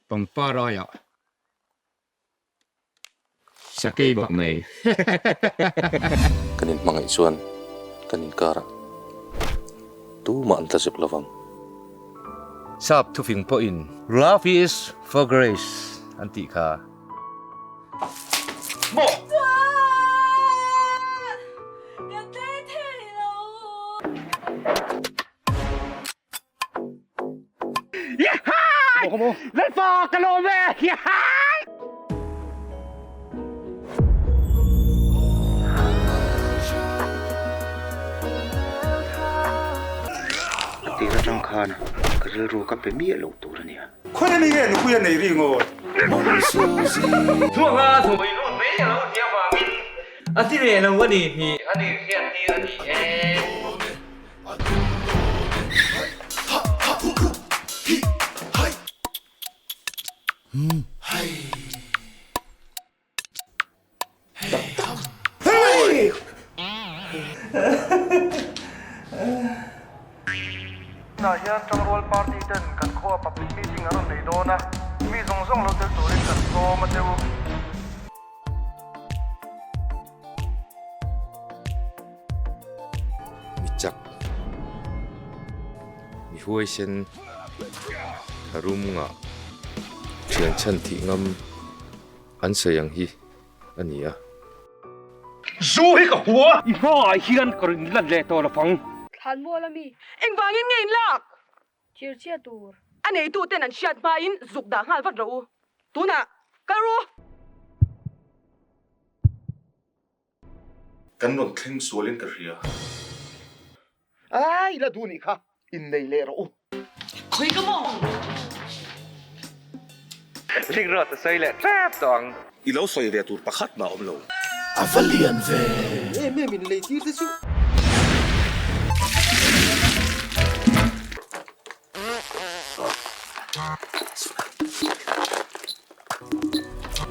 Pangpar aiah sakei bak nei. Kan inhmangaih chuan kan inkarah tumah an tla zep lovang. Sap thufing pawhin Love is for grace an tih kha. Maw! Chuan ka tlei thei lo. Lalpa ka lawm e! A tir atang khan ka rilru ka pe miah lo tur a nia. Khawi mi nge nupui a nei ri ngaw? Chhuanga thawmei lut mai a lo tia vangin a ti leh lo a ni tih a ni hriat tir a ni e. Tunah hian Tangrual Party ten kan khua public meeting an rawn nei dawn a, mi zawng zawng lo tel turin kan sawm a che u. Mi chak, mi huaisen, tharum ngah, thian chhan thih ngam an sawi ang hi a ni a. Zu hi ka hua! I hmaah hian ka rawn inlan leh tawh lovang. Thlanmual a mi. Engvangin nge in lak? Thirchhia tur. A neitu ten an hriat hmain zuk dah nghal vat rawh u. Tunah kal ru! Kan rawn thleng sualin ka hria. Ai la duh nih kha innei leh rawh u. Khawi ka maw? Ring rawt a sawi leh tep tawh ang. I lo sawi ve tur pakhat mah awm lo. A va lian ve. Em em in lei tir te chu.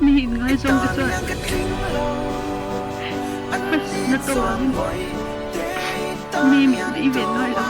Mi inngaizawng te chuan na tawngin mi min nei ve ngai lo a.